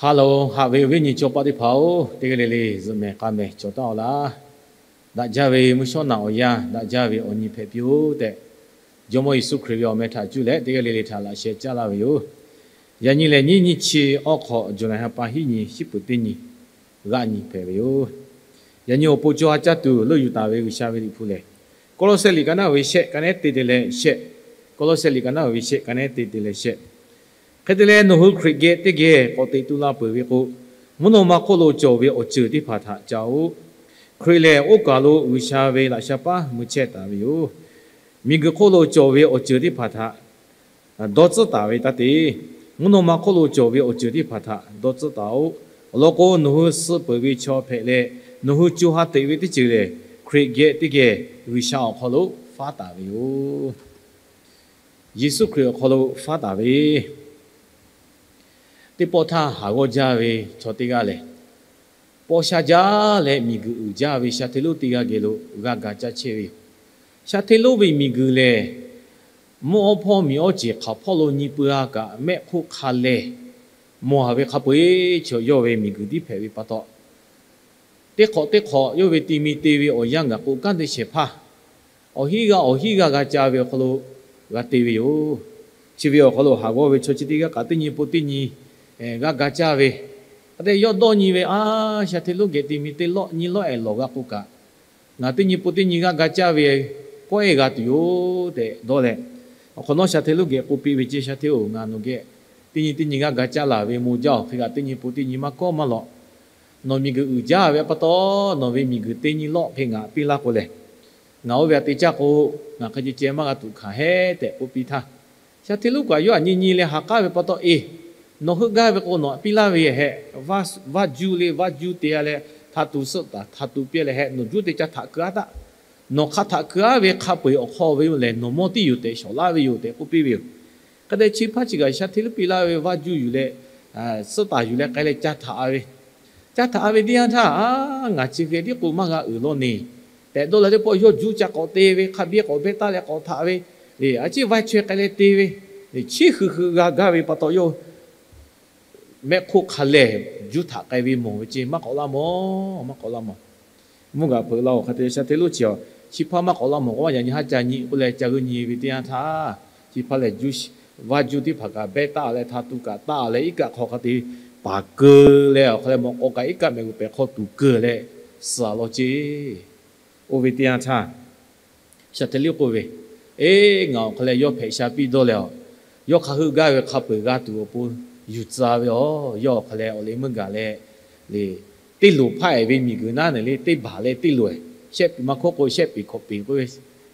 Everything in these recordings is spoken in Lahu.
Ha loˬ, haꞈ ve awˬ viˉ nyi chaw paˆ teˇ hpaˍ-oˬ, teˇ g'aˇ le le zuhꞈ mehˍ k'a mehˍ cawˬ taˉ-aw laˇ. Daꞈ jaˇ ve mvuhˇ shawˉ naꞈ awˬ yanˇ, daꞈ jaˇ ve awˬ nyi hpehꞈ piˇ-oˆ tehꞈ, Jawˇmawˇ Yeˍsuˆ Hkriꞈ ve awˬ meh htaꞈ cuˇ leh teˇ g'aˇ le le htaꞈ laꞈ sheh caˇ laˇ ve yoˬ. Yaꞈ nyi lehˬ, nyiˇ nyiˇ chi awˇ hk'awꞈ, July ha pa hiˉ nyi, shiˉ peuˍ teˇ nyi, g'aˆ nyi hpehꞈ ve yoˬ. Yaꞈ nyi awˬ pon co ha caˇ tuˬ leuˆ yuˬ taˍ ve G'uiˬsha ve Liꞈ hpu lehˬ, Kawˇlawˇsehˆ liꞈ ka naˉ ve shehˆ ka nehˉ te te leh shehˆ, Kawˇlawˇsehˆ liꞈ ka naˉ ve shehˆ ka nehˉ te te leh shehˆ. Hk'e te leh, nawˬ hui Hkriꞈ geh teˇ geh k'awꞈ teꞈ tu la peuˬ ve k'o, mvuhˇ naw ma hk'oˆ lo cawˬ ve awˬ ceuˬ teˇ hpaˍ htaꞈ ca-oˆ. Hkriꞈ lehˬ, oˇ kaˬ lo G'uiˬsha ve laꞈ sha paˉ mui chehˇ taˍ ve yoˬ. Miˬguiˬ hk'oˆ lo cawˬ ve awˬ ceuˬ teˇ hpaˍ htaꞈ dawˇ tcuhˉ taˍ ve taˇ te. Mvuhˇ naw ma hk'oˆ lo cawˬ ve awˬ ceuˬ teˇ hpaˍ htaꞈ dawˇ tcuhˉ taˍ-oˆ. Awˬ lawn k'o, nawˬ hui suh peuˬ ve chaw hpehꞈ leh, nawˬ hui co ha teꞈ ve teˇ ceuˬ lehˬ, Hkriꞈ geh teˇ geh G'uiˬsha awˬ hk'aw lo faˉ taˍ ve yoˬ. Yeˍsuˆ Hkriꞈ awˬ hk'aw lo faˉ taˍ ve, teˇ pawˆ htaˇ haˍ g'awˇ jaˇ ve chaw teˇ g'aˇ lehˬ, paw sha jaˇ leh miˬguiˬ uiˍ jaˇ ve sha hteˇ lonˉ teˇ g'aˇ geh lo g'a ga caˇ chehˇ ve yoˬ. Sha hteˇ lonˉ ve miˬguiˬ lehˬ, mvuhˇ awˇ hpawˇ miˬ awˇ ceˬ hk'aˬ hpawˇ lo nyi pui-a kaꞈ, mehˆ hk'oˆ hk'a lehˬ mawˬ-a ve hk'a peu-eˬ chaw yawˇ ve miˬguiˬ tiˉ hpehꞈ ve pa taw, teˇ hk'awꞈ teˇ hk'awꞈ yawˇ ve ti mi te ve awˬ yanˇ gaˬ k'o, kanˉ te shehˍ hpaˇ awˬ hinˉ g'aˇ awˬ hinˉ g'aˇ g'a ca ve awˬ hk'aw lo g'a te ve yoˬ. Chi ve awˬ hk'aw lo haˍ g'awˇ ve chaw chi teˇ g'aˇ kaꞈ teˇ nyi po teˇ nyi g'a ga caˇ ve, hk'a te yawˇ dawˇ nyi ve, A, sha hteˇ lonˉ geh te mi teˇ lawˆ nyi lawˆ-ehˍ lawˬ g'a k'o kaꞈ, ngaˬ teˇ nyi po teˇ nyi g'aˇ ga caˇ ve kawehˇ g'a tuˬ yoˬ tehꞈ dawˇ leh, awˬ hk'awꞈ nawˉ sha hteˇ lonˉ geh k'oˆ piˇ ve, Ceˇ sha hteˇ-oˬ, ngaˬ nawˬ geh teˇ nyi teˇ nyi g'aˇ ga caˇ laˬ ve maw jaˇ-oˬ. Hk'e kaꞈ teˇ nyi po teˇ nyi maˇ kawˆ maˇ lawꞈ. Nawˬ miˬguiˬ uiˍ jaˇ ve pa taw, nawˬ ve miˬguiˬ teˇ nyi lawˆ hk'e ngaˬ piˇ laˇ k'o lehˬ, ngaˬ oˇ ve aꞈ te caˇ k'o, ngaˬ hk'a ceh ceh maˇ g'a tuꞈ hkanˍ heˉ tehꞈ k'oˆ piˇ htaˇ, sha hteˇ lonˉ kaꞈ yawˇ htaꞈ nyi nyi leh ha k'aˉ ve pa taw, Eˬ, nawˬ heuˆ gaˇ ve k'o nawˬ aꞈ piˇ laˇ ve hehꞈ, vaˇ juˇ le, vaˇ juˇ te-a leh htaꞈ tuꞈ suhˆ taˍ, htaꞈ tuꞈ piˇ leh hehꞈ nawˬ juˇ te ca htaꞈ keu-a htaˇ, nawˬ hk'a htaꞈ keu-a ve hk'a peu-eˬ awˬ hk'aw ve lehˬ, nawˬ mawˇ tiˉ yoˬ tehꞈ shawˍ laˇ ve yoˬ tehꞈ k'oˆ piˇ ve yoˬ. Hk'e te chi hpaˇ chi kaꞈ sha hteˇ lonˉ piˇ laˇ ve vaˇ juˇ yuˬ leh, suhˆ taˍ yuˬ leh k'ai leh ca htaꞈ-a ve, ca htaꞈ-a ve teˇ yanˇ htaˇ, Ngaˬ chi hk'e tiˉ k'o maˇ g'a uiˍ law neˬ tehꞈ dawˇ leh, teˇ pawˆ yawˇ juˇ ca k'awꞈ te ve, hk'a biˇ k'awꞈ behˇ taˉ leh k'awꞈ htaꞈ ve, a ciˉ vaˇ chaweh k'ai leh te ve, chiˉ hui hui g'a gaˇ ve pa taw, yawˇ mehˆ hk'oˆ hk'a lehˬ juˇ htaꞈ k'ai ve mawˬ ve ceˇ, maˇ k'awꞈ laˇ mawˬ, maˇ k'awꞈ laˇ mawˬ. Mvuhˇ g'aˇ hpeuꞈ la-oˬ, hk'a te sha hteˇ lonˉ chi-a, chi hpaˇ maˇ k'awꞈ laˇ mawˬ k'o, yaꞈ nyi haˉ ca nyi k'oˆ leh ca g'uiˇ nyi ve teˇ yanˇ htaˇ, chi hpaˇ lehˬ, vaˇ juˇ teˇ hpaˍ kaꞈ behˇ taˉ leh htaꞈ tuꞈ kaꞈ taˉ leh iˉ kaˆ hk'aw hk'a te paˍ keu leh awˬ hk'a leh mawꞈ k'aw kaꞈ iˉ kaˆ mehꞈ g'uˬ pehˍ hk'aw tuˍ keu leh suh-a law ceˇ. Oˇ ve teˇ yanˇ htaˇ, sha hteˇ lonˉ k'oˆ ve, Eˬ, ngaˬ awˬ hk'a leh yawˇ hpehꞈ sha piˇ dawˇ leh-a, yawˇ hk'a heuˆ gaˇ ve hk'a peu-eˬ g'a tuˬ awˬ pon yuˬ tcuh ve-a. Yawˇ awˬ hk'a leh awˬ leh meuˇ gaˬ leh, le, teˇ loˍ hpaˇ-ehˍ ve miˬguiˬ naˉ neˬ le, teˇ baˬ leh teˇ loˍ-ehˍ, shehˆ piˍ maˇ hk'oˆ k'o shehˆ piˍ hkawꞈ piˍ k'oˆ ve,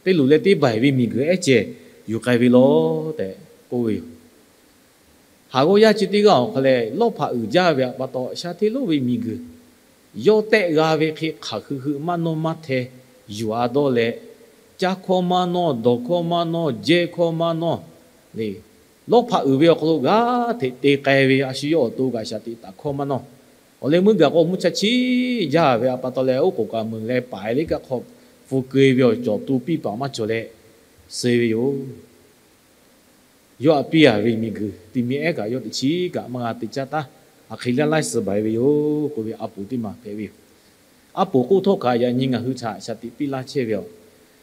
teˇ loˍ leh teˇ baˬ-ehˍ ve miˬguiˬ ehˉ ceh yuˬ k'ai ve law tehꞈ k'oˆ ve yoˬ. Haˍ g'awˇ yaˇ chi teˇ g'aˇ awˬ hk'a leh lawˇ hpaꞈ uiˍ jaˇ ve pa taw, sha hteˇ lonˉ ve miˬguiˬ yawˇ tehˆ g'a ve hk'e hk'aˬ hui hui maˇ nawˇ maˇ hteh yuˬ-a dawˇ leh, caˇ hkawˇ maˇ nawˇ, dawˬ hkawˇ maˇ nawˇ, jehˇ hkawˇ maˇ nawˇ, le, lawˇ hpaꞈ uiˍ ve awˬ hk'aw lo g'aˇ hteꞈ te k'ai ve, a shu yawˇ awˬ to kaꞈ shaˍ tiꞈ taˍ hkawˇ maˇ nawˇ. Awˬ leh meuˇ gaˬ k'o mvuhˇ cha chiˇ jaˇ ve pa taw leh, oˉ k'oˍ kaꞈ meuˬ leh paiˍ leh iˉ kaˆ hk'aw pfuh keu ve awˬ cawˬ to piˇ paˍ maˇ cawˬ leh suh ve yoˬ. Yawˇ aꞈ piˇ-a ve miˬguiˬ ti mi ehˉ kaꞈ yawˇ teꞈ chiˉ kaꞈ maˇ g'a te caˇ taˉ, aˬ hk'e laˇ laiˉ suh baˬ-e ve yoˬ k'oˆ ve a poˍ teˇ maˬ hpehꞈ ve yoˬ. A poˍ k'oˆ htawˇ kaꞈ yaꞈ nyi ngaˬ hui htaꞈ shaˍ tiꞈ piˇ laˇ chehˇ ve yoˬ.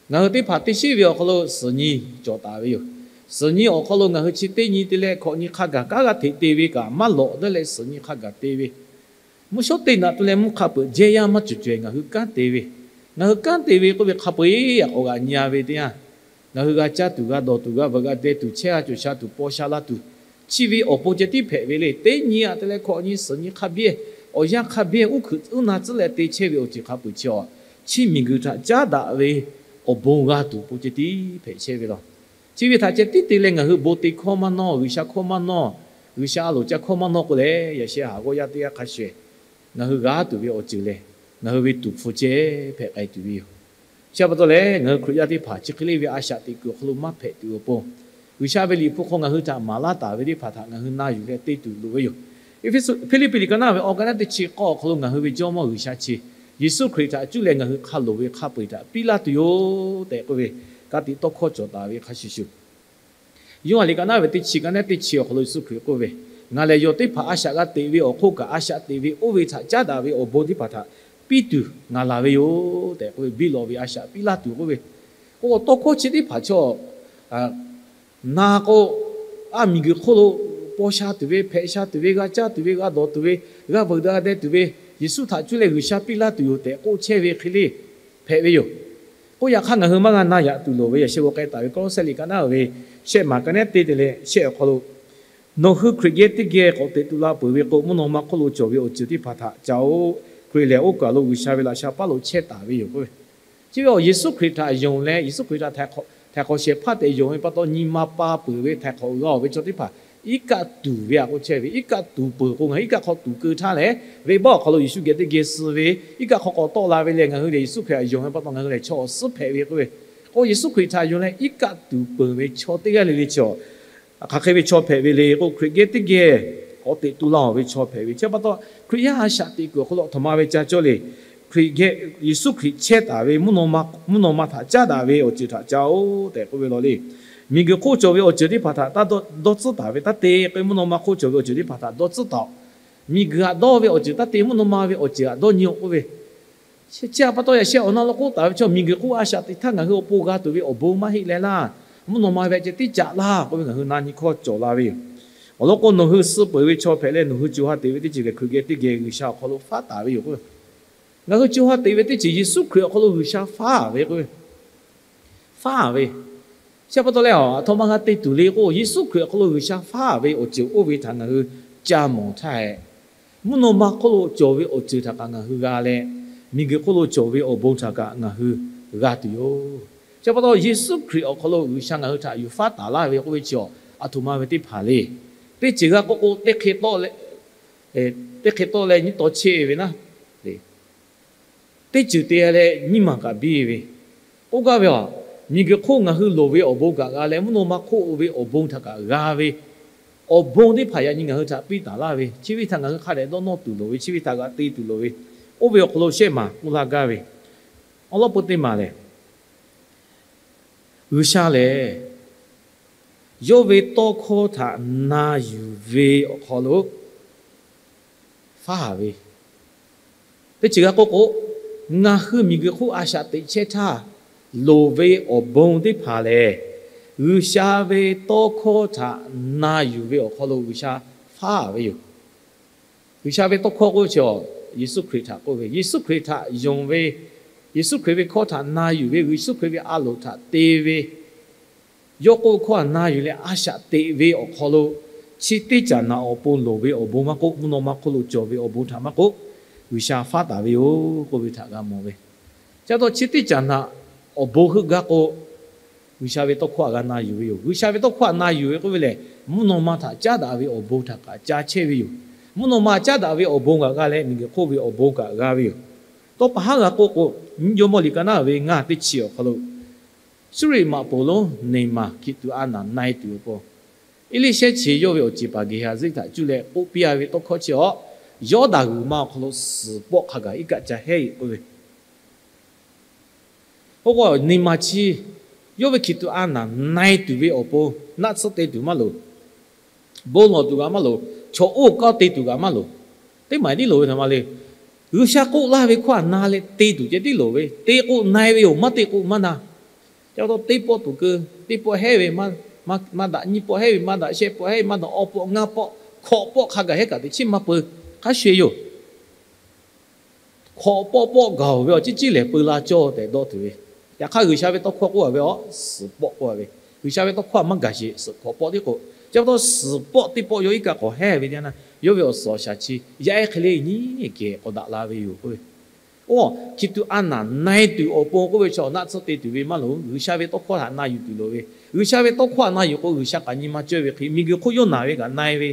Ngaˬ hui teˇ hpaˍ teˇ shiˉ ve awˬ hk'aw lo suhˍ nyi cawˬ taˍ ve yoˬ. Suhˍ nyi awˬ hk'aw lo ngaˬ hui chi teˇ nyi te leh hkawꞈ nyi hk'a gaˬ kanˉ g'a hteꞈ te ve kaꞈ maˇ lawꞈ dawˇ leh suhˍ nyi hk'a gaˬ te ve, mvuhˇ shawˉ teˇ naꞈ te leh mvuhˇ hk'a peuꞈ jehˇ yaˇ maˇ cawˬ caweh ngaˬ hui kanˉ te ve, ngaˬ hui kanˉ te ve k'oˆ ve hk'a peu-eˬ aꞈ k'awꞈ g'aꞈ nyi-a ve teˇ yanˇ, ngaˬ hui g'a caˇ tuˬ, g'a dawˬ tuˬ, g'a veuꞈ g'a deh tuˬ, chehˇ g'a cawˬ sha tuˬ, paw sha la tuˬ, chi ve awˬ pon ceh tiˉ hpehꞈ ve le. Teˇ nyi aꞈ te leh hkawꞈ nyi suhˍ nyi hk'a biˇ, awˬ yanˇ hk'a biˇ uˉ hkuiꞈ uˉ na tcuhˉ leh te chehˇ ve awˬ ceuˬ hk'a peuˬ chi-a, chi miˬguiˬ htaꞈ caˉ daꞈ ve awˬ bon g'a tuˬ pon ceh tiˉ hpehꞈ chehˇ ve law. Chi ve htaꞈ ceh tiˉ te leh ngaˬ hui bon te hkawˇ maˇ nawˇ, G'uiˬsha hkawˇ maˇ nawˇ, G'uiˬsha a loˍ ca hkawˇ maˇ nawˇ k'o leh, yaꞈ sheh haˍ g'awˇ yaˇ teˇ g'aˇ hk'a shuˍ shuˍ, ngaˬ hui g'a tuˬ ve awˬ ceuˬ lehˬ, ngaˬ hui ve tuˍ hpfuh ceh hpehꞈ k'ai tuˬ ve yoˬ. Chi pa taw leh, ngaˬ hui Hkriꞈ yaˇ teˇ hpaˍ chi hk'e le ve a shaꞈ teꞈ kuiˬ awˬ hk'aw lo maˇ hpehꞈ tuˬ awˬ pon, G'uiˬsha ve Liꞈ hpu hk'aw ngaˬ hui htaꞈ maˍ laˇ taˍ ve teˇ hpaˍ htaꞈ ngaˬ hui na yuˬ leh te tuˬ loˍ ve yoˬ. Eˇfeˇsuꞈ, Hpiˇliˇpiˆ liꞈ ka naˇ ve awˬ ka naˉ teˇ chi k'awˇ awˬ hk'aw lo ngaˬ hui ve Jawˇmawˇ G'uiˬsha chi Yeˍsuˆ Hkriꞈ htaꞈ cuˇ leh ngaˬ hui hk'a loˍ ve hk'a peu-eˬ htaꞈ piˇ laˇ tuˬ yoˬ tehꞈ k'oˆ ve, ka tiꞈ tawˇ hkawˇ cawˬ taˍ ve hk'a shuˍ shuˍ, Yoˇhanˬ liꞈ ka naˉ ve teˇ chi ka naˉ teˇ chi awˬ hk'aw lo Yeˍsuˆ Hkriꞈ k'oˆ ve, Ngaˬ lehˬ yawˬ teˇ hpaˍ a shaꞈ g'a teꞈ ve awˬ hk'oˆ kaꞈ, a shaꞈ teꞈ ve oˇ ve htaꞈ caˉ daꞈ ve awˬ bon teˇ hpaˍ htaꞈ piˇ tuˬ ngaˬ laˬ ve yoˬ tehꞈ k'oˆ ve, biˇ lawˬ ve a shaꞈ piˇ laˇ tuˬ k'oˆ ve. K'o, tawˇ hkawˇ chi teˇ hpaˍ chaw na k'o, a miˬguiˬ hk'oˆ lo paw sha tuˬ ve, hpehꞈ sha tuˬ ve, g'a caˇ tuˬ ve, g'a dawˬ tuˬ ve, g'a veuꞈ g'a deh tuˬ ve, Yeˍsuˆ htaꞈ cuˇ leh G'uiˬsha piˇ laˇ tuˬ yoˬ tehꞈ k'oˆ chehˇ ve hk'e le hpehꞈ ve yoˬ. K'o, yaꞈ hk'aˇ ngaˬ hui maˇ g'a na yaꞈ tuˬ loˍ ve, yaꞈ sheh g'aw k'ai taˍ ve Kawˇlawˇsehˇ liꞈ ka naˉ ve shehˆ maˬ ka nehˉ teˇ te leh shehˆ awˬ hk'aw lo, Nawˬ hui Hkriꞈ geh teˇ geh k'awꞈ teꞈ tu la peuˬ ve k'o, mvuhˇ naw ma hk'oˆ lo cawˬ ve awˬ ceuˬ teˇ hpaˍ htaꞈ ca-oˬ. Hkriꞈ lehˬ oˇ kaˬ lo G'uiˬsha ve laꞈ sha paˉ lo chehˇ taˍ ve yoˬ k'o, chi ve awˬ Yeˍsuˆ Hkriꞈ htaꞈ yonˍ leh Yeˍsuˆ Hkriꞈ htaꞈ htaiˍ hk'awꞈ shehˍ hpaˇ tehꞈ yonˍ ve pa taw, nyi ma pa peuˬ ve htaiˍ hk'awꞈ g'a-oˬ ve chaw teˇ hpaˍ iˉ kaˆ tuˬ ve htaꞈ k'oˆ chehˇ ve. Iˉ kaˆ tuˬ peuˬ k'o, ngaˬ hui iˉ kaˆ hk'aw tuˬ keu htaˇ leh, venˇbaˆ awˬ hk'aw lo Yeˍsuˆ geh teˇ geh suh ve, iˉ kaˆ hk'aw k'awꞈ tawˆ la ve lehˬ, ngaˬ hui lehˬ Yeˍsuˆ Hkriꞈ htaꞈ yonˍ ve pa taw ngaˬ hui lehˬ chaw awˬ suhˉ hpehꞈ ve k'oˆ ve. K'o, Yeˍsuˆ Hkriꞈ htaꞈ yonˍ leh iˉ kaˆ tuˬ peuˬ ve chaw teˇ g'aˇ le le chi awˬ hk'aˬ hk'e ve chaw hpehꞈ ve le k'o, Hkriꞈ geh teˇ geh k'awꞈ teꞈ tu la-oˬ ve chaw hpehꞈ ve. Chi pa taw, Hkriꞈ yaˇ a shaꞈ teꞈ kuiˬ awˬ hk'aw lo a htoꞈ ma ve ca cawˇ le. Hkriꞈ geh Yeˍsuˆ Hkriꞈ chehˇ taˍ ve mvuhˇ naw ma htaꞈ caˉ daꞈ ve awˬ ceuˬ htaꞈ ca-oˬ tehꞈ k'oˆ ve law le. Miˬguiˬ hk'oˆ cawˬ ve awˬ ceuˬ teˇ hpaˍ htaꞈ taˇ dawˇ tcuhˉ taˍ ve, taˇ te k'o, mvuhˇ naw ma hk'oˆ cawˬ ve awˬ ceuˬ teˇ hpaˍ htaꞈ dawˇ tcuhˉ taˍ-oꞈ. Miˬguiˬ htaꞈ dawˇ ve awˬ ceuˬ taˇ te, mvuhˇ naw ma ve awˬ ceuˬ htaꞈ dawˇ nyi-oˬ k'oˆ ve. Chi pa taw, yaꞈ sheh awˬ na lo k'oˆ taˍ ve chaw, miˬguiˬ hk'oˆ a shaꞈ teꞈ htaˇ ngaˬ hui awˬ pon g'a tuˬ ve awˬ bon maˇ heˆ leh laˇ. Mvuhˇ naw ma ve ceh tiˉ caꞈ laˇ k'oˆ ve ngaˬ hui na nyi hkawˇ cawˬ la ve yoˬ. Awˬ lawn k'o, nawˬ hui suh peuˬ ve chaw hpehꞈ leh, nawˬ hui co ha teꞈ ve teˇ ceuˬ lehˬ, Hkriꞈ geh teˇ geh G'uiˬsha awˬ hk'aw lo faˉ taˍ ve yoˬ k'o, ngaˬ hui co ha teꞈ ve teˇ ceuˬ Yeˍsuˆ Hkriꞈ awˬ hk'aw lo G'uiˬsha faˉ ve k'o, faˉ ve. Chi pa taw leh, a htoꞈ ma g'a te tuˬ le k'o, Yeˍsuˆ Hkriꞈ awˬ hk'aw lo G'uiˬsha faˉ ve awˬ ceuˬ oˇ ve htaꞈ ngaˬ hui ca mawˬ htaˇ, mvuhˇ naw ma hk'oˆ lo cawˬ ve awˬ ceuˬ htaꞈ kaꞈ ngaˬ hui g'a leh, miˬguiˬ hk'oˆ lo cawˬ ve awˬ bon htaꞈ kaꞈ ngaˬ hui g'a tuˬ yoˬ. Chi pa taw, Yeˍsuˆ Hkriꞈ awˬ hk'aw lo G'uiˬsha ngaˬ hui htaꞈ yuˬ faˉ taˍ laˇ ve k'oˆ ve chi, a htoꞈ ma ve teˇ hpaˍ le. Teˇ ceuˬ g'a k'oˆ k'o, teˇ hk'e tawˆ leh nyiˇ taw cheˇ ve naˉ, teˇ ceuˬ te leh nyiˇ maˬ kaꞈ biˇ ve. K'oˆ gaˇ ve a, miˬguiˬ hk'oˆ ngaˬ hui loˍ ve awˬ bon kaꞈ g'a leh, mvuhˇ naw ma hk'oˆ ve awˬ bon htaꞈ kaꞈ g'a ve, awˬ bon teˇ hpaˍ yaꞈ nyi ngaˬ hui htaꞈ piˇ taˍ laˇ ve, chi ve htaꞈ ngaˬ hui hk'a dehꞈ dawˇ nawˇ tuˬ loˍ ve, chi ve htaꞈ g'a te tuˬ loˍ ve, oˇ ve awˬ hk'aw lo shehˆ maˬ k'oˆ laˇ gaˇ ve, awˬ lawn peu teˇ maˬ lehˬ, G'uiˬsha lehˬ yawˇ ve tawˇ hkawˇ htaꞈ na yuˬ ve awˬ hk'aw lo faˉ ve, teˇ ceuˬ g'a k'oˆ k'o, ngaˬ hui miˬguiˬ hk'oˆ a shaꞈ teꞈ chehˇ htaˇ loˍ ve awˬ bon teˇ hpaˍ lehˬ, G'uiˬsha ve tawˇ hkawˇ htaꞈ na yuˬ ve awˬ hk'aw lo G'uiˬsha faˉ ve yoˬ. G'uiˬsha ve tawˇ hkawˇ k'oˆ ve chi, Yeˍsuˆ Hkriꞈ htaꞈ k'oˆ ve, Yeˍsuˆ Hkriꞈ htaꞈ yonˍ ve, Yeˍsuˆ Hkriꞈ ve hkawˇ htaꞈ na yuˬ ve, Yeˍsuˆ Hkriꞈ ve a loˍ htaꞈ te ve, yawˇ k'oˆ ve hkawˇ htaꞈ na yuˬ leh a shaꞈ teꞈ ve awˬ hk'aw lo, chi teˇ caꞈ naꞈ awˬ pon loˍ ve awˬ bon maˇ k'oˆ, mvuhˇ naw ma hk'oˆ lo cawˬ ve awˬ bon htaꞈ maˇ k'oˆ, G'uiˬsha faˉ taˍ ve yoˬ k'oˆ ve htaꞈ g'a mawˬ ve. Chi pa taw, chi teˇ caꞈ naꞈ awˬ bon heuˆ gaˇ k'o, G'uiˬsha ve tawˇ hkawˇ htaꞈ g'a na yuˬ ve yoˬ. G'uiˬsha ve tawˇ hkawˇ htaꞈ na yuˬ ve k'oˆ ve lehˬ, mvuhˇ naw ma htaꞈ caˉ daꞈ ve awˬ bon htaꞈ kaꞈ ca chehˇ ve yoˬ. Mvuhˇ naw ma caˉ daꞈ ve awˬ bon kaꞈ g'a leh, miˬguiˬ hk'oˆ ve awˬ bon kaꞈ g'a ve yoˬ. Tawˇ pa haˉ g'a k'oˆ k'o, Jawˇmawˇ liꞈ ka naˉ ve ngaˇ teˇ chi awˬ hk'aw lo, Suˇriˆ maꞈ poˍ lonˉ Neˍmaˬ hkiˬ tuꞈ a naˍ na-e tuˬ awˬ pon, Eˇliˇshehˇ chi yawˇ ve awˬ ceˬ paˍ Geˍhaˍziˆ htaꞈ cuˇ leh k'oˆ piˇ-a ve tawˇ hkawˇ chi awˬ, Yawˇdanˍ g'uiˬ ma awˬ hk'aw lo suhˍ pawˆ hk'a gaˬ iˉ kaˆ ca hehˉ-e k'oˆ ve. Oˇ k'o, Neˍmaˬ chi yawˇ ve hkiˬ tuꞈ a naˍ na-e tuˬ ve awˬ pon naˆ tsuhˇ te tuˬ maˇ loˍ. Bon lawˬ tuˬ kaꞈ maˇ loˍ. Chaw oˇ kawˇ te tuˬ kaꞈ maˇ loˍ. Teˇ maˬ tiˉ loˍ ve htaꞈ ma le. G'uiˬsha k'oˆ laˇ ve hkawˇ htaꞈ na leh te tuˬ ceh tiˉ loˍ ve. Te k'o na-e ve yoˬ, maˇ te k'o maˇ na. Ca taw teˇ pawˆ tuˬ keu, teˇ pawˆ hehˉ ve maˇ daꞈ, nyiˇ pawˆ hehˉ ve maˇ daꞈ, shehˆ pawˆ hehˉ ve maˇ daꞈ, awˇ pawˆ ngaˇ pawˆ, hkawꞈ pawˆ hk'a gaˬ hehˉ kaꞈ teꞈ chiˉ maˇ peu. Hk'a shuˍ-e yoˬ. Hkawꞈ pawˆ pawˆ gaˬ-oˬ ve awˬ ciˉ ciˉ lehˬ peu la cawˇ tehꞈ dawˇ tuˬ ve. Yaꞈ hk'aˇ, G'uiˬsha ve tawˇ hkawˇ k'oˆ-a ve awˬ, suhˍ pawˆ k'oˆ-a ve, G'uiˬsha ve tawˇ hkawˇ htaꞈ maˇ gaˬ sheˍ, suhˍ hkawꞈ pawˆ tiˉ k'o. Chi pa taw suhˍ pawˆ teˇ pawˆ yawˇ iˉ kaˆ k'awꞈ hehˉ ve teˇ yanˇ, yawˇ ve awˬ suhˍ awˬ shaˍ chi yaˇ ehˉ hk'e le nyiˇ geh k'awꞈ daꞈ la ve yoˬ k'oˆ ve. Oˇ, hkiˬ tuꞈ a naˍ na-e tuˬ awˬ pon k'oˆ ve chaw naˆ tsuhˇ te tuˬ ve maˇ loˍ. G'uiˬsha ve tawˇ hkawˇ htaꞈ na yuˬ tuˬ loˍ ve. G'uiˬsha ve tawˇ hkawˇ htaꞈ na yuˬ k'o, G'uiˬsha kaꞈ nyi ma cawˇ ve hk'e, miˬguiˬ hk'oˆ yawˇ naˬ ve kaꞈ na-e ve,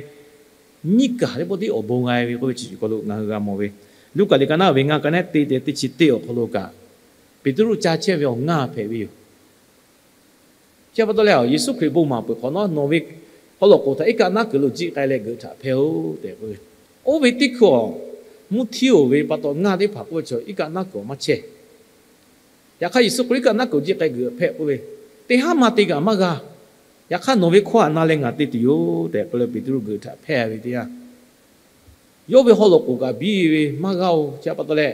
nyiˇ kaˬ teˇ pawˆ tiˉ awˬ bon g'a ve k'oˆ ve chi hk'aw lo ngaˬ hui g'a mawˬ ve. Luˉkaꞈ liꞈ ka naˉ ve ngaˇ ka nehˉ teˇ te teˇ chi teˇ awˬ hk'aw lo kaꞈ, Peˍtruˆ ca chehˇ ve awˬ ngaˇ hpehꞈ ve yoˬ. Chi pa taw leh, Yeˍsuˆ Hkriꞈ bon maˍ peuˬ hk'awꞈ nawˉ, nawˬ ve haw lawˬ k'oˍ htaꞈ iˉ kaˆ naˉ kuiˬ lo jiˆ k'ai leh geuꞈ htaꞈ hpehˇ-oˆ tehꞈ k'oˆ ve. Oˇ ve teˇ hkui awˬ, mvuhˇ htiˇ-oˬ ve pa taw ngaˇ teˇ hpaˍ k'oˆ ve chaw iˉ kaˆ naˉ kuiˬ awˬ maˇ chehˇ. Yaꞈ hk'aˇ, Yeˍsuˆ Hkriꞈ iˉ kaˆ naˉ kuiˬ jiˆ k'ai geuꞈ hpehˇ k'oˆ ve, teˇ haˉ ma te kaꞈ maˇ g'a. Yaꞈ hk'aˇ nawˬ ve hkawˇ htaꞈ na leh ngaˬ te tuˬ yoˬ tehꞈ k'oˆ leh Peˍtruˆ geuꞈ htaꞈ hpehˇ ve teˇ yanˇ, yawˇ ve haw loꞈ k'oˍ kaꞈ biˇ ve maˇ g'aˇ-oˬ. Chi pa taw leh,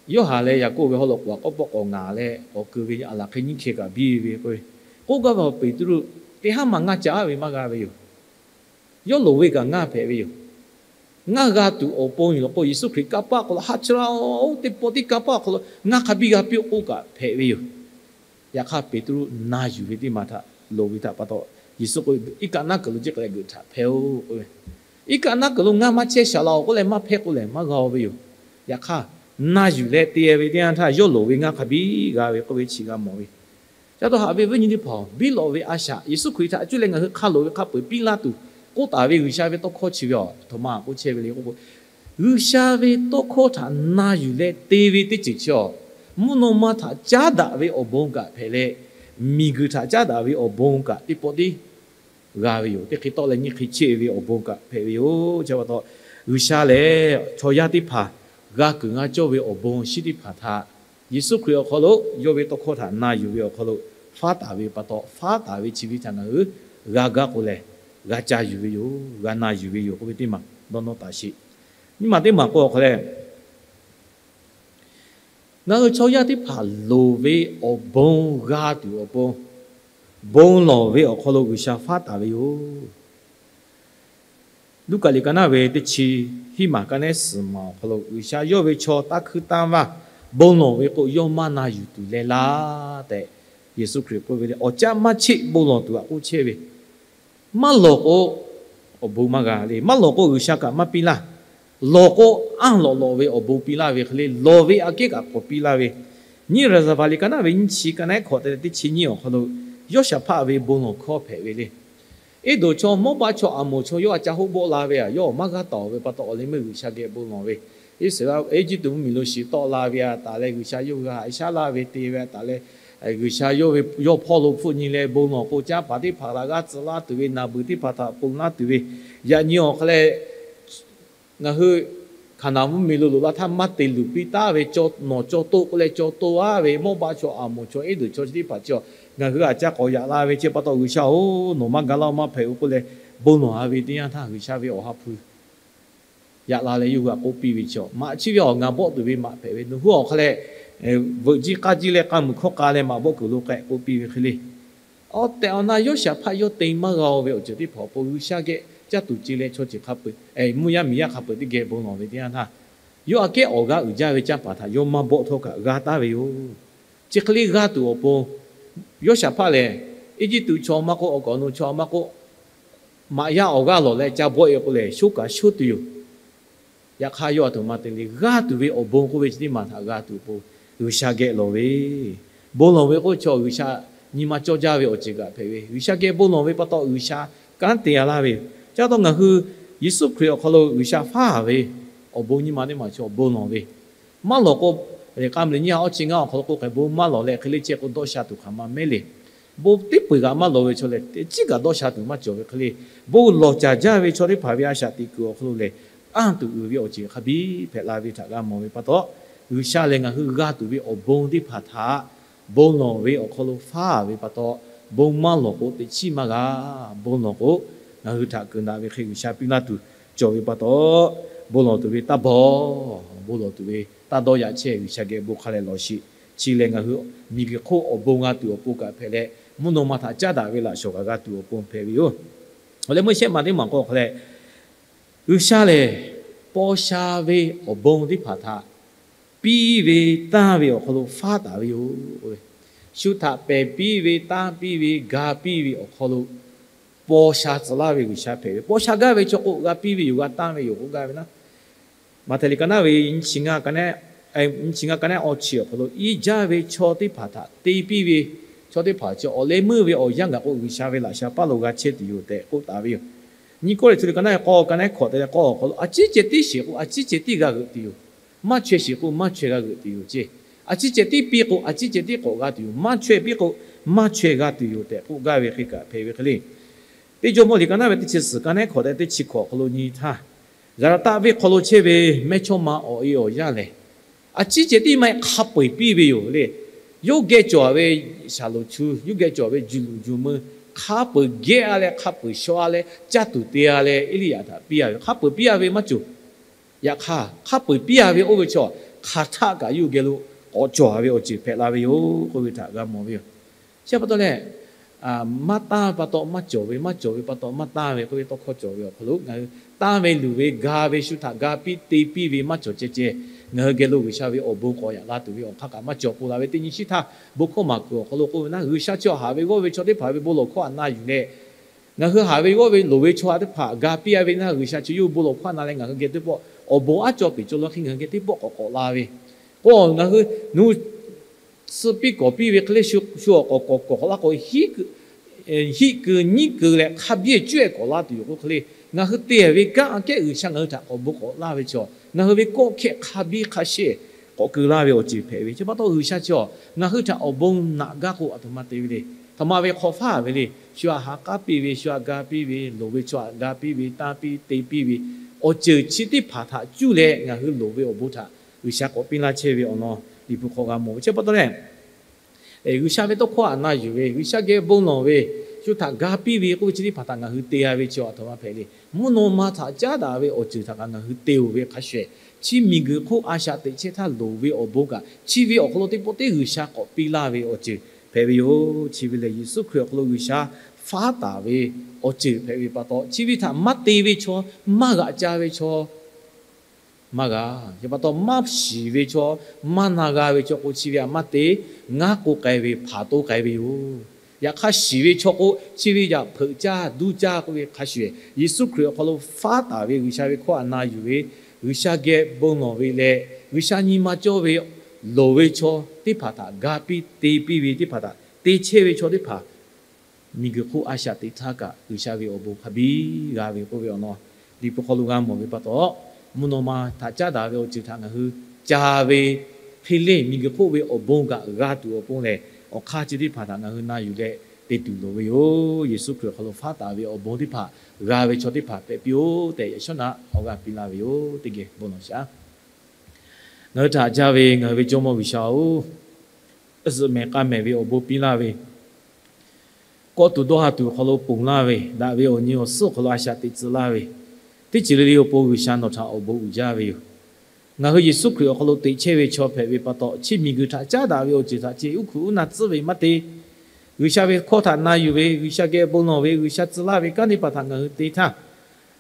Yoˇhanˬ leh Yaˍkoˆ ve haw loꞈ k'oˍ htaꞈ k'awꞈ pawˆ k'awꞈ ngaˍ leh k'awꞈ keu ve aˬ laˬ hk'e nyiˇ hkeh kaꞈ biˇ ve k'oˆ ve, k'oˆ gaˇ ve Peˍtruˆ teˇ haˉ maˬ ngaˇ ca aˉ ve maˇ g'a ve yoˬ. Yawˇ loˍ ve kaꞈ ngaˇ hpehꞈ ve yoˬ. Ngaˇ g'a tuˬ awˬ pon yoˬ law k'o, Yeˍsuˆ Hkriꞈ kanˇ paˆ awˬ hk'aw lo haˆ chehˇ laˇ-oˬ, teˇ pawˆ tiˉ kanˇ paˆ awˬ hk'aw lo ngaˇ hk'a biˇ g'a piˇ-oˆ k'oˆ kaꞈ hpehꞈ ve yoˬ. Yaꞈ hk'aˇ Peˍtruˆ na yuˬ ve teˇ maˬ htaꞈ loˍ ve htaꞈ pa taw, Yeˍsuˆ k'oˆ ve, Iˉ kaˆ naˉ kuiˬ lo jiˆ k'ai leh geuꞈ htaꞈ hpehˇ-oˆ k'oˆ ve, Iˉ kaˆ naˉ kuiˬ lo ngaˇ maˇ chehˇ shaˍ laˇ-oˬ k'oˆ leh maˇ hpehˇ k'oˆ lehˬ maˇ g'a-o ve yoˬ. Yaꞈ hk'aˇ, na yuˬ leh te ve teˇ yanˇ htaˇ yawˇ loˍ ve ngaˇ hk'a biˇ g'a ve k'oˆ ve chi g'a mawˬ ve. Ca taw haꞈ ve viˉ nyi teˇ hpaˍ-oˬ, biˇ lawꞈ ve a shaꞈ Yeˍsuˆ Hkriꞈ htaꞈ cuˇ leh ngaˬ hui hk'a loˍ ve hk'a peu-eˬ piˇ laˇ tuˬ k'oˆ taˍ ve G'uiˬsha ve tawˇ hkawˇ chi ve aˬ htoꞈ ma k'oˆ chehˇ ve le k'oˆ k'o, G'uiˬsha ve tawˇ hkawˇ htaꞈ na yuˬ leh te ve teˇ ceuˬ chi aˬ, mvuhˇ naw ma htaꞈ caˉ daꞈ ve awˬ bon kaꞈ hpehꞈ leh, miˬguiˬ htaꞈ caˉ daꞈ ve awˬ bon kaꞈ teˇ pawˆ tiˉ g'a ve yoˬ. Teˇ hk'e tawˆ leh nyiˇ hk'e chehˇ ve awˬ bon kaꞈ hpehꞈ ve yoˬ. Chi pa taw, G'uiˬsha lehˬ chaw yaˇ teˇ hpaˍ g'a kuiˬ g'a cawˇ ve awˬ bon shinˉ teˇ hpaˍ htaꞈ Yeˍsuˆ Hkriꞈ awˬ hk'aw lo yawˇ ve tawˇ hkawˇ htaꞈ na yuˬ ve awˬ hk'aw lo faˉ taˍ ve pa taw, faˉ taˍ ve chi ve htaꞈ ngaˬ hui g'a gaˇ k'o lehˬ, g'a ca yuˬ ve yoˬ, g'a na yuˬ ve yoˬ k'oˆ ve teˇ maˬ dawˇ nawˇ taˍ sheˍ. Nyiˇ maˬ teˇ maˬ k'o awˬ hk'aw leh, ngaˬ hui chaw yaˇ teˇ hpaˍ loˍ ve awˬ bon g'a tuˬ awˬ pon, bon lawˬ ve awˬ hk'aw lo G'uiˬsha faˉ taˍ ve yoˬ. Luˉkaꞈ liꞈ ka naˉ ve teˇ chi hiˉ maˬ ka nehˉ suhˍ maˬ awˬ hk'aw lo G'uiˬsha yawˇ ve chaw taˇ hkuiˇ taˇ vaˇ bon lawˬ ve k'o, yawˇ maˇ na yuˬ tuˬ leh laˇ tehꞈ Yeˍsuˆ Hkriꞈ k'oˆ ve le. Awˬ caˆ maˇ cheˆ bon lawˬ tuˬ aꞈ k'oˆ chehˇ ve, maˇ lawˬ k'o, awˬ bon maˇ g'a le. Maˇ lawˬ k'o, G'uiˬsha kaꞈ maˇ piˇ laˇ. Lawˬ k'o, anˇ lawꞈ lawꞈ ve awˬ bon piˇ laˇ ve hk'e le, lawˬ ve aꞈ kehˉ kaꞈ k'awꞈ piˇ laˇ ve. Nyiˇ Raˍzaˍvaˍ liꞈ ka naˉ ve nyiˇ chi ka nehˉ hkawꞈ te leh teˇ chi nyiˇ awˬ hk'aw lo, Yawˇshaˍhpaˆ ve bon lawˬ hkawˇ hpehꞈ ve le. Eˇdonˍ chaw, Mawˇbaˆ chaw, Aˍmoˍ chaw yawˇ aꞈ ca hoˆ bawˆ la ve aꞈ, yawˇ awˬ maˇ g'aˇ taˍ ve pa taw, awˬ leh meuˇ G'uiˬsha geh bon lawˬ ve. Iˉsaˍreˍlaˆ Eˇjiˇtuꞈ mvuhˇmiˬ lo shiˍ tawˆ la ve aꞈ taˍ leh, G'uiˬsha yawˇ hui haiˬ shaˉ laˇ ve te ve aꞈ taˍ leh, G'uiˬsha yawˇ ve yawˇ hpawˇ lo hpfuhˆ nyi leh bon lawˬ k'o, canˇ paˍ teˇ hpaˍ htaꞈ g'aˇ tcuh laˇ tuˬ ve, naˬ beuˬ teˇ hpaˍ htaꞈ ponˬ laˇ tuˬ ve, yaꞈ nyi awˬ hk'aw leh ngaˬ hui Hkaˍnanˍ mvuhˇmiˬ lo loꞈ la htaˇ maˇ te luˬ piˇ taˉ ve, nawˬ caw toˆ k'oˆ leh caw toˆ aˉ ve Mawˇbaˆ chaw, Aˍmoˍ chaw, Eˇdonˍ chaw chi teˇ hpaˍ chi, ngaˬ hui aꞈ ca k'awꞈ yaꞈ la ve chi pa taw, G'uiˬsha-oˬ, nawˬ maˇ ga laˇ-oˆ, maˇ hpehꞈ-oˆ k'oˆ leh bon lawˬ-a ve teˇ yanˇ htaˇ, G'uiˬsha ve awˬ ha hpu yaꞈ la leh yawˇ hui aꞈ k'oˆ piˇ ve chi, maꞈ chi ve awˬ ngaˬ bawˆ tuˬ ve maꞈ hpehꞈ ve, nawˬ hui awˬ hk'aw leh veuꞈ jiˇ k'aˇ jiˇ leh k'a muiˬ hkawˇ k'a leh maꞈ bawˆ kuiˬ lo k'ehꞈ k'oˆ piˇ ve hk'e le. Awˬ tehˬ awˬ na Yawˇshaˍhpaˆ yawˇ te maˇ g'a-o ve awˬ ceuˬ teˇ hpaˍ awˬ pon G'uiˬsha geh caˇ tuˬ ce leh chaw ceuˬ hk'a peu-eˬ, mvuhˇ yaˇ miˬ yaˇ hk'a peu-eˬ teˇ geh bon lawˬ ve teˇ yanˇ htaˇ, yawˇ aꞈ kehˉ awˬ g'aˇ uiˍ jaˇ ve canˇ paˍ htaꞈ yawˇ maˇ bawˆ htawˇ kaꞈ g'a taˉ ve yoˬ. Chi hk'e le g'a tuˬ awˬ pon, Yawˇshaˍhpaˆ lehˬ Eˇjiˇtuꞈ chaw maˇ k'oˆ, awˬ kaˍ awˬ nu chaw maˇ k'oˆ, maꞈ yaˇ awˬ g'aˇ lawˬ leh ca bawˆ-e k'o lehˬ, shoˉ kaꞈ shoˉ tuˬ yoˬ. Yaꞈ hk'aˇ yawˇ aˬ htoꞈ ma te le, g'a tuˬ ve awˬ bon k'oˆ ve chi teˇ maˬ htaꞈ g'a tuˬ awˬ pon G'uiˬsha geh lawˬ ve, bon lawˬ ve k'oˆ chaw G'uiˬsha nyi ma cawˇ jaˇ ve awˬ ceuˬ kaꞈ hpehꞈ ve, G'uiˬsha geh bon lawˬ ve pa taw G'uiˬsha kanˉ te-a laˇ ve. Chi pa taw ngaˬ hui Yeˍsuˆ Hkriꞈ awˬ hk'aw lo G'uiˬsha faˉ-a ve awˬ bon nyi ma teˇ maˬ chaw bon lawˬ ve, maˇ lawˬ k'o, k'a meuˬ leh nyiˇ ha awˇ chi ngaˇ awˬ hk'aw lo k'o hk'e bon maˇ lawˬ leh hk'e le chehˇ k'o dawˇ sha tuˬ hk'aˬ ma mehˉ le. Bon teˇ peuˬ kaꞈ maˇ lawˬ ve chaw lehˬ, teꞈ chiˉ kaꞈ dawˇ sha tuˬ maˇ cawˬ ve hk'e le, bon lawˬ caˍ jaˇ ve chaw teˇ hpaˍ ve a shaꞈ teꞈ kuiˬ awˬ hk'aw lo lehˬ, anˇ tuˬ uiˍ ve awˬ ceuˬ hk'a biˇ hpehꞈ la ve htaꞈ g'a mawˬ ve pa taw, G'uiˬsha lehˬ ngaˬ hui g'a tuˬ ve awˬ bon teˇ hpaˍ htaꞈ bon lawˬ ve awˬ hk'aw lo faˉ ve pa taw, bon maˇ lawˬ k'o teꞈ chiˉ maˇ g'a. Bon lawˬ k'o, ngaˬ hui htaꞈ kuiˬ naꞈ ve hk'e G'uiˬsha piˇ laˇ tuˬ cawˬ ve pa taw, bon lawˬ tuˬ ve taˇ bawˬ, bon lawˬ tuˬ ve taˇ dawˇ yaꞈ chehˇ. G'uiˬsha geh bon hk'a leh lawˬ sheˍ. Chi lehˬ ngaˬ hui miˬguiˬ hk'oˆ awˬ bon g'a tuˬ awˬ pon kaꞈ hpehꞈ leh, mvuhˇ naw ma htaꞈ caˉ daꞈ ve laꞈ shawˍ kaꞈ g'a tuˬ awˬ pon hpehꞈ ve yoˬ. Awˬ leh meuˇ shehˆ maˬ teˇ maˬ k'o hk'a leh, G'uiˬsha lehˬ paw sha ve awˬ bon teˇ hpaˍ htaꞈ piˇ ve tanˇ ve awˬ hk'aw lo faˉ taˍ ve yoˬ. Shu htaꞈ pehˬ piˇ ve, tanˇ piˇ ve, ga piˇ ve awˬ hk'aw lo paw sha tcuh laˇ ve G'uiˬsha hpehꞈ ve, paw sha gaˇ ve chaw k'o g'a piˇ ve yoˬ, g'a tanˇ ve yoˬ k'oˆ gaˇ ve naˉ. Maꞈhtehˍ liꞈ ka naˉ ve nyiˇ chi ngaˇ ka nehˉ awˇ chi awˬ hk'aw lo iˉ jaˇ ve chaw teˇ hpaˍ htaꞈ te piˇ ve, chaw teˇ hpaˍ chi awˬ leh meuˇ ve awˬ yanˇ gaˬ k'o G'uiˬsha ve laꞈ sha paˇ lo g'a chehˇ tuˬ yoˬ tehꞈ k'oˆ taˍ ve yoˬ. Nyiˇ Kawˇrenˍhtuˆ liꞈ ka naˉ ve k'awˇ ka nehˉ hkawꞈ te leh k'awˇ awˬ hk'aw lo, a ciˉ ceh tiˉ shiˍ k'o a ciˉ ceh tiˉ g'a g'euꞈ tuˬ yoˬ. Maˇ chaweh shiˍ k'o maˇ chaweh g'a g'euꞈ tuˬ yoˬ ce. A ciˉ ceh tiˉ piˇ k'o a ciˉ ceh tiˉ k'awꞈ g'a tuˬ yoˬ. Maˇ chaweh piˇ k'o maˇ chaweh g'a tuˬ yoˬ tehꞈ k'oˆ gaˇ ve hk'e kaꞈ hpehꞈ ve hk'e le. Teˇ Jawˇmawˇ liꞈ ka naˉ ve teˇ chi suhˍ ka nehˉ hkawꞈ te leh teˇ chi hkawꞈ awˬ hk'aw lo nyi htaˇ, Zaˍlaˍtaˆ venˇ hk'aw lo chehˇ ve mehˇchawˇma awˬ e awˬ yanˇ lehˬ, a ciˉ ceh tiˉ maˇ heˆ hk'a peu-eˬ piˇ ve yoˬ le. Yawˇ geh cawˬ ve shaˍlonˍ chu, yawˇ geh cawˬ ve juˬ luˬ juˬ meuˇ hk'a peu-eˬ geh-a leh, hk'a peu-eˬ shaw-a leh, caˇ tuˬ te-a leh Eˇliˇyaꞈ htaꞈ piˇ-a ve, hk'a peu-eˬ piˇ-a ve maˇ cawˬ. Yaꞈ hk'aˇ, hk'a peu-eˬ piˇ-a ve oˇ ve chaw, hk'aˬ htaˆ kaꞈ yawˇ geh lo k'awꞈ cawˬ-a ve awˬ ceuˬ hpehꞈ la ve yoˬ k'oˆ ve htaꞈ g'a mawˬ ve yoˬ. Chi pa taw leh, maˇ tanˇ pa taw maˇ cawˬ ve, maˇ cawˬ ve pa taw maˇ tanˇ ve k'oˆ ve tawˇ hkawˇ cawˬ ve awˬ hk'aw lo ngaˬ hui tanˇ ve luˬ ve ga ve shu htaꞈ ga piˇ te piˇ ve maˇ cawˬ ceh ceh, ngaˬ hui geh lo G'uiˬsha ve awˬ bon k'awꞈ yaꞈ la tuˬ ve awˬ hk'aˇ kaꞈ maˇ cawˬ k'oˆ la ve teˇ nyi shiˉ htaˇ, bon hkawˇ maˍ kuiˬ awˬ hk'aw lo k'oˆ ve naˉ, G'uiˬsha chi htaꞈ haꞈ ve g'awˇ ve chaw teˇ hpaˍ ve bon lawˬ hkawˇ htaꞈ na yuˬ leh, ngaˬ hui haꞈ ve g'awˇ ve loˍ ve chaw teˇ hpaˍ ga piˇ-a ve naˉ, G'uiˬsha chi yawˇ hui bon lawˬ hkawˇ htaꞈ na leh ngaˬ hui geh teˇ pawˆ awˬ bon aˉ caw peˍ cawˬ law hk'e ngaˬ hui geh teˇ pawˆ k'awꞈ k'awꞈ la ve k'o, ngaˬ hui nuˇ suh piˇ kawˍ piˇ ve hk'e le, shu awˬ k'awꞈ k'awꞈ k'awꞈ la k'o, hiˆ keu nyiˉ keu leh hk'a biˇ cuˇ-e k'awꞈ la tuˬ yoˬ k'oˆ hk'e le, ngaˬ hui te-a ve kanˉ aꞈ kehˉ G'uiˬsha ngaˬ hui htaꞈ k'awꞈ bon k'awꞈ laˇ ve chaw, ngaˬ hui ve kawˆ hkehˆ hk'a biˇ hk'a shehˆ k'awꞈ keu laˇ ve awˬ ceuˬ hpehꞈ ve. Chi pa taw G'uiˬsha chi awˬ ngaˬ hui htaꞈ awˬ bon naꞈ gaˇ k'o, aˬ htoꞈ ma te ve le. Htoꞈ ma ve hk'awꞈ faˉ ve le. Shu htaꞈ ha k'aˉ piˇ ve, shu htaꞈ ga piˇ ve, loˍ ve chaw htaꞈ ga piˇ ve, tanˇ piˇ te piˇ ve, awˬ ceuˬ chi teˇ hpaˍ htaꞈ cuˇ leh ngaˬ hui loˍ ve awˬ bon htaꞈ G'uiˬsha k'awꞈ piˇ laˇ chehˇ ve awˬ lawn Liꞈ hpu hk'aw g'a mawˬ ve. Chi pa taw leh, G'uiˬsha ve tawˇ hkawˇ htaꞈ na yuˬ ve, G'uiˬsha geh bon lawˬ ve, shu htaꞈ ga piˇ ve k'oˆ ve chi teˇ hpaˍ htaꞈ ngaˬ hui te-a ve chi aˬ htoꞈ ma hpehꞈ le. Mvuhˇ naw ma htaꞈ caˉ daꞈ ve awˬ ceuˬ htaꞈ kaꞈ ngaˬ hui te-oˬ ve hk'a shuˍ shuˍ, chi miˬguiˬ hk'oˆ a shaꞈ teꞈ chehˇ htaˇ loˍ ve awˬ bon kaꞈ chi ve awˬ hk'aw lo teˇ pawˆ teˇ G'uiˬsha k'awꞈ piˇ laˇ ve awˬ ceuˬ hpehꞈ ve yoˬ. Chi ve lehˬ, Yeˍsuˆ Hkriꞈ awˬ hk'aw lo G'uiˬsha faˉ taˍ ve awˬ ceuˬ hpehꞈ ve pa taw, chi ve htaꞈ maˇ te ve chaw, maˇ g'aꞈ ca ve chaw maˇ g'a. Chi pa taw maˇ shiˍ ve chaw, maˇ na g'a ve chaw k'o, chi ve htaꞈ maˇ te, ngaˉ k'oˆ k'ai ve hpanˍ toˇ k'ai ve yoˬ. Yaꞈ hk'aˇ shiˍ ve chaw k'o, chi ve yaꞈ hpeuꞈ caˇ duˇ caˇ k'oˆ ve hk'a shuˍ, Yeˍsuˆ Hkriꞈ awˬ hk'aw lo faˉ taˍ ve G'uiˬsha ve hkawˇ htaꞈ na yuˬ ve, G'uiˬsha geh bon lawˬ ve leh, G'uiˬsha nyi ma cawˇ ve loˍ ve chaw teˇ hpaˍ htaꞈ ga piˇ te piˇ ve teˇ hpaˍ htaꞈ te chehˇ ve chaw teˇ hpaˍ miˬguiˬ hk'oˆ a shaꞈ teꞈ htaˇ kaꞈ G'uiˬsha ve awˬ bon hk'a biˇ g'a ve k'oˆ ve awˬ lawn Liꞈ hpu hk'aw lo g'a mawˬ ve pa taw, mvuhˇ naw ma htaꞈ caˉ daꞈ ve awˬ ceuˬ htaꞈ ngaˬ hui ca ve hk'e le, miˬguiˬ hk'oˆ ve awˬ bon kaꞈ g'a tuˬ awˬ pon lehˬ, awˬ hk'aˇ chi teˇ hpaˍ htaꞈ ngaˬ hui na yuˬ leh te tuˬ loˍ ve yoˬ. Yeˍsuˆ Hkriꞈ awˬ hk'aw lo faˉ taˍ ve awˬ bon teˇ hpaˍ g'a ve chaw teˇ hpaˍ hpehꞈ piˇ-oˆ tehꞈ, yaꞈ shawˉ naꞈ awˬ g'aˇ piˇ laˇ ve yoˬ. Teˇ geh bon lawˬ shaˍ. Ngaˬ hui htaꞈ haꞈ jaˇ ve ngaˬ hui ve Jawˇmawˇ G'uiˬsha-oˬ, zuhꞈ mehˍ k'a mehˍ ve awˬ bon piˇ laˇ ve, kawˆ tuˬ dawˇ ha tuˬ awˬ hk'aw lo ponˬ laˇ ve, daꞈ ve awˬ nyi awˬ suhˉ awˬ hk'aw lo a shaꞈ teꞈ tcuh laˇ ve, teˇ ceuˬ le le awˬ pon G'uiˬsha nawˬ htaꞈ awˬ bon uiˍ jaˇ ve yoˬ. Ngaˬ hui Yeˍsuˆ Hkriꞈ awˬ hk'aw lo teꞈ chehˇ ve chaw hpehꞈ ve pa taw, chi miˬguiˬ htaꞈ caˉ daꞈ ve awˬ ceuˬ htaꞈ ceh uˉ hkuiꞈ uˉ na tcuhˉ ve maˇ te. G'uiˬsha ve hkawˇ htaꞈ na yuˬ ve, G'uiˬsha geh bon lawˬ ve, G'uiˬsha tcuh laˇ ve kanˉ teˇ hpaˍ htaꞈ ngaˬ hui te htaˇ,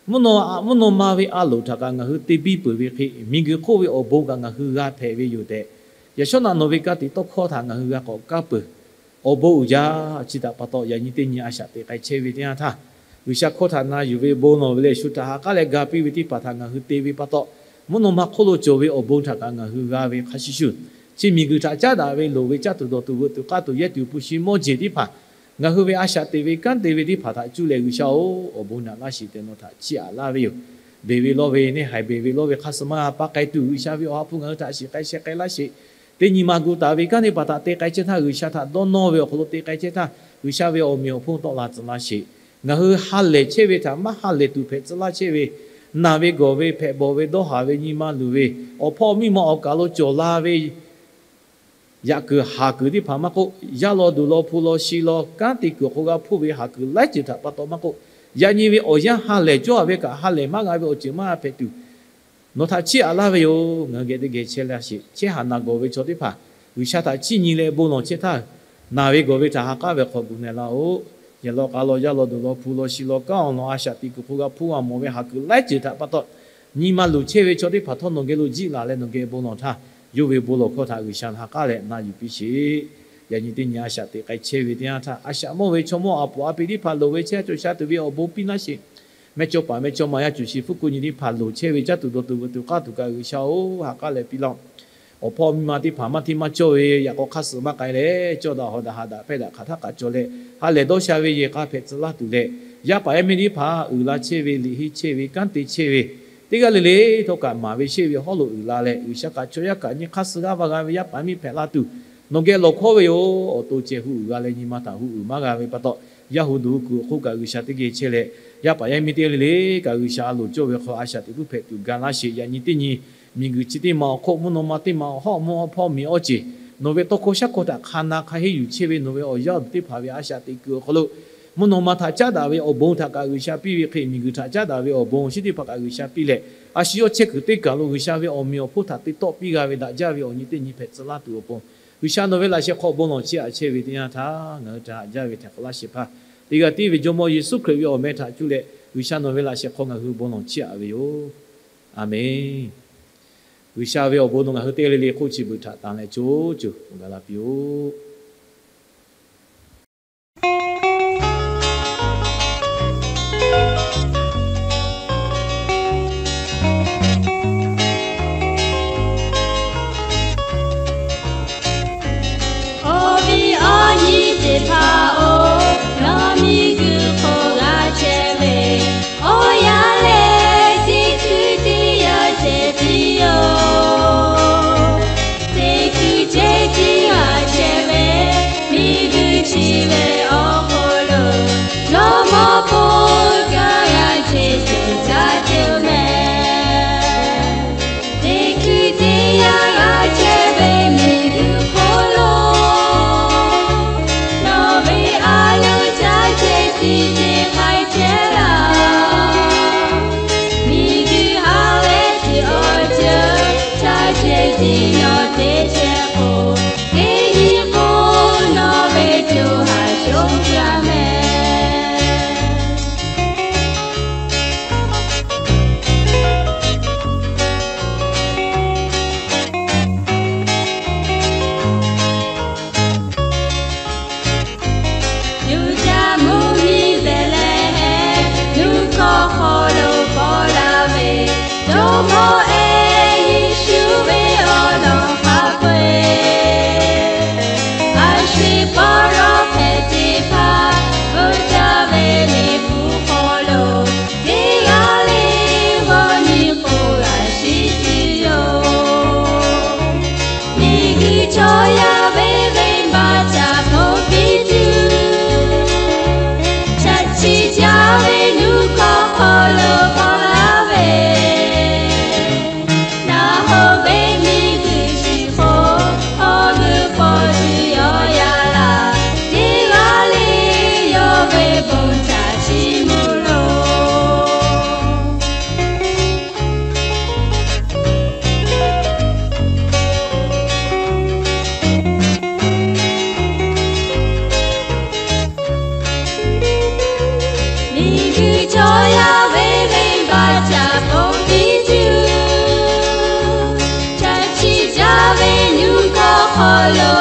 mvuhˇ naw, mvuhˇ naw ma ve a loˍ htaꞈ kaꞈ ngaˬ hui te biˇ peuˬ ve hk'e, miˬguiˬ hk'oˆ ve awˬ bon kaꞈ ngaˬ hui g'a hpehꞈ ve yoˬ tehꞈ, yaꞈ shawˉ naꞈ nawˬ ve ka tiꞈ tawˇ hkawˇ htaꞈ ngaˬ hui g'a k'awꞈ kaˇ peuˬ. Awˬ bon uiˍ jaˇ. Chi htaꞈ pa taw, yaꞈ nyi teˇ nyi a shaꞈ teꞈ k'ai chehˇ ve teˇ yanˇ htaˇ, G'uiˬsha hkawˇ htaꞈ na yuˬ ve bon lawˬ ve leh shu htaꞈ ha k'aˉ leh ga piˇ ve teˇ hpaˍ htaꞈ ngaˬ hui te ve pa taw, mvuhˇ naw ma hk'oˆ lo cawˬ ve awˬ bon htaꞈ kaꞈ ngaˬ hui g'a ve hk'a shuˍ shuˍ, chi miˬguiˬ htaꞈ caˉ daꞈ ve loˍ ve caˇ tuˬ dawˬ tuˬ veuꞈ tuˬ k'aˇ tuˬ yehˇ tuˬ hpu shi mawˇ jeˬ teˇ hpaˍ ngaˬ hui ve a shaꞈ teꞈ ve kanˉ te ve teˇ hpaˍ htaꞈ cuˇ leh G'uiˬsha-oˬ, awˬ bon naꞈ laˇ sheˍ tehꞈ nawˬ htaꞈ chiˇ aꞈ laˇ ve yoˬ. Beˬ ve lawˇ ve neˇ haiˬ beˬ ve lawˇ ve hk'a suh maˇ g'a pa k'ai tuˬ, G'uiˬsha ve awˬ ha hpu ngaˬ hui htaꞈ shiˍ k'ai sheh k'ai laˇ sheˍ. Teˇ nyi ma gu taˍ ve kanˉ teˇ hpaˍ htaꞈ te k'ai chehˇ htaˇ, G'uiˬsha htaꞈ dawˇ nawˇ ve awˬ hk'aw lo te k'ai chehˇ htaˇ, G'uiˬsha ve awˬ meꞈ awˬ hponˇ tawˆ la tcuh laˇ sheˍ. Ngaˬ hui ha lehˬ chehˇ ve htaꞈ maˇ ha lehˬ tuˬ hpehꞈ tcuh laˇ chehˇ ve, naˬ ve gawˬ ve hpehꞈ bawˬ ve dawˇ haˍ ve nyi ma luˬ ve, awˬ hpawˇ miˇ ma awˬ kaˬ lo cawˬ la ve yaꞈ kuiˬ haˍ kuiˬ teˇ hpaˍ maˇ k'oˆ, yaˇ law duˬ law hpu law shi law kanˉ te kuiˬ awˬ hk'aw g'a hpuˇ ve haˍ kuiˬ laiˉ ceuˬ htaꞈ pa taw maˇ k'oˆ, yaꞈ nyi ve awˬ yanˇ ha lehˬ cawˇ ve kaꞈ ha lehˬ maˇ g'a ve awˬ ceuˬ maˇ g'a hpehꞈ tuˬ, nawˬ htaꞈ chiˇ aꞈ laˇ ve yoˬ. Ngaˬ hui geh teˇ geh chehˇ laˇ sheˍ. Chehˇ haˍ naˬ gawˬ ve chaw teˇ hpaˍ G'uiˬsha htaꞈ chiˇ nyi leh bon lawˬ chehˇ htaˇ, naˬ ve gawˬ ve htaꞈ ha k'aˉ ve hk'aw gu na laˇ-oˆ. Yehˬ law k'a law yaˇ law duˬ law hpu law shi law kanˉ awˬ lawn a shaꞈ teꞈ kuiˬ hk'oˆ g'a hpuˇ g'a mawˬ ve haˍ kuiˬ laiˉ ceuˬ htaꞈ pa taw, nyi ma luˬ chehˇ ve chaw teˇ hpaˍ htawˇ nawˬ geh lo jiˆ laˬ leh nawˬ geh bon lawˬ htaˇ, yawˇ ve bon lawˬ hkawˇ htaꞈ G'uiˬsha htaꞈ ha k'aˉ leh na yuˬ piˇ sheˍ. Yaꞈ nyi teˇ nyi a shaꞈ teꞈ k'ai chehˇ ve teˇ yanˇ htaˇ, a shaꞈ mawˇ ve chaw mawˇ a poˍ a pi teˇ hpaˍ loˍ ve chehˇ a cawˬ sha tuˬ ve awˬ bon piˇ laˇ sheˍ. Mehˇ cawˇ paˍ mehˇ cawˇ ma yaˇ cuˬ shi hpu ku nyi teˇ hpaˍ loˍ chehˇ ve caˇ tuˬ dawˬ tuˬ veuꞈ tuˬ k'aˇ tuˬ kaꞈ G'uiˬsha-oˬ, ha k'aˉ leh piˇ laˇ-oˆ. Awˬ hpawˇ miˇ ma teˇ hpaˍ maˇ hteˇ maˇ cawˇ ve yaꞈ k'aw hk'aˇ suh maˇ k'ai leh, cawˇ daꞈ hawˍ daꞈ haꞈ daꞈ hpehˇ daꞈ hk'aˬ htaˆ kaꞈ cawˬ leh, ha lehˬ dawˇ sha ve yehˬ k'a hpehꞈ tcuh laˇ tuˬ leh, yaˇ paˍ yaˇ miˇ teˇ hpaˍ uiˍ la chehˇ ve, liꞈ henˇ chehˇ ve, kanˉ te chehˇ ve, teˇ g'aˇ le le htawˇ kaꞈ maˍ ve sheˆ ve hawˉ lo uiˍ la leh, G'uiˬsha kaꞈ chaw yaˇ kaꞈ nyi hk'aˇ suh g'aˇ va g'a ve yaˇ paˍ miˇ hpehꞈ la tuˬ, nawˬ geh lawˬ hkawˇ ve yoˬ. Awˬ to ceh hu uiˍ g'a leh nyi ma htaꞈ hu uiˍ maˇ g'a ve pa taw, yaˇ hu duˬ hu kuiˬ awˬ hk'oˆ kaꞈ G'uiˬsha teˇ geh chehˇ leh, yaˇ paˍ yaˇ miˇ teˇ g'aˇ le le kaꞈ G'uiˬsha a loˍ cawˇ ve hk'aw a shaꞈ teꞈ kuiˬ hpehꞈ tuˬ ga laˇ sheˍ. Yaꞈ nyi teˇ nyi miˬguiˬ chi teˇ ma awˬ hk'oˆ mvuhˇ naw ma teˇ ma awˬ hawˉ mawˇ awˬ hpawˇ miˬ awˬ ceˬ, nawˬ ve tawˇ hkawˇ shaˉ hkawˇ htaꞈ hk'a na hk'a henˇ yuˬ chehˇ ve nawˬ ve awˬ yaˇ awˬ duˬ teˇ hpaˍ ve a shaꞈ teꞈ kuiˬ awˬ hk'aw lo Mvuhˇ naw ma htaꞈ caˉ daꞈ ve awˬ bon htaꞈ kaꞈ G'uiˬsha piˇ ve hk'e, miˬguiˬ htaꞈ caˉ daꞈ ve awˬ bon chi teˇ hpaˍ kaꞈ G'uiˬsha piˇ leh, a shu yawˇ chehˇ kuiˬ teˇ kaˬ lo G'uiˬsha ve awˬ meꞈ awˬ hponˇ htaꞈ te tawˆ piˇ g'a ve daꞈ jaˇ ve awˬ nyi teˇ nyi hpehꞈ tcuh laˇ tuˬ awˬ pon, G'uiˬsha nawˬ ve laꞈ sheh hk'aw bon lawˬ chiˇ aꞈ chehˇ ve teˇ yanˇ htaˇ, ngaˬ hui htaꞈ haꞈ jaˇ ve htaꞈ k'awꞈ laˇ shehˍ hpaˇ teˇ g'aˇ tiˉ ve Jawˇmawˇ Yeˍsuˆ Hkriꞈ ve awˬ meh htaꞈ cuˇ leh, G'uiˬsha nawˬ ve laꞈ sheh hk'aw ngaˬ hui bon lawˬ chiˇ aꞈ ve yoˬ. A menˬ. G'uiˬsha ve awˬ bon nawˬ ngaˬ hui teˇ g'aˇ le le hk'oˆ chi beuꞈ htaꞈ tanˍ leh co co awˬ gaˬ la piˇ-oˆ. Awˬ viˉ awˬ nyi teˇ hpaˍ-oˬ, nawˬ miˬguiˬ hk'oˆ g'a chehˇ ve, awˬ yanˇ leh teˇ hkui teˇ yanˇ ceh tiˉ yoˬ. Teˇ hkui ceh tiˉ g'a chehˇ ve, miˬguiˬ chi ve awˬ hk'aw lo, Jawˇmawˇ hpawˇ kaꞈ g'a chehˇ tuˬ caˇ tuˬ meh. Teˇ hkui teˇ yanˇ g'a chehˇ ve miˬguiˬ hk'oˆ lo, nawˬ ve a loˍ caˇ chehˇ tiˉ te k'ai chehˇ laˇ. Miˬguiˬ ha leh tuˬ awˬ ceuˬ caˇ chehˇ tiˉ yawˇ te chehˇ k'o, teˇ nyi k'o nawˬ ve co ha shonˇ jaˇ meh. Yuˇdaꞈ mvuhˇmiˬ Behˍlehˍhehnˍ nuˇ hkawˇ hk'aw lo paw la ve, Jawˇmawˇ ehˉ Yeˍsuˆ ve awˬ lawn hk'a peu-eˬ, a shu paw lawˬ hpehꞈ teˇ hpaˍ veuꞈ jaˇ ve liꞈ hpu hk'aw lo, teˇ g'aˇ le g'awˇ nyi k'o g'a shiˍ tuˬ yoˬ. Miˬguiˬ chaw yaˇ ve venˇbaˆ ca hto piˇ tuˬ, chaꞈ chiˆ jaˇ ve nuˇ hkawˇ hk'aw lo paw laˇ ve, naˬ hoꞈ ve miˬguiˬ chi hk'oˆ hk'aw g'uiˬ paw tuˬ yaw yaˇ laˇ, teˇ g'aˇ le yawˇ ve bon htaꞈ chiˇ mvuh loˬ. Miˬguiˬ chaw yaˇ ve venˇbaˆ ca hto piˇ tuˬ, chaꞈ chiˆ jaˇ ve nuˇ hkawˇ hk'aw lo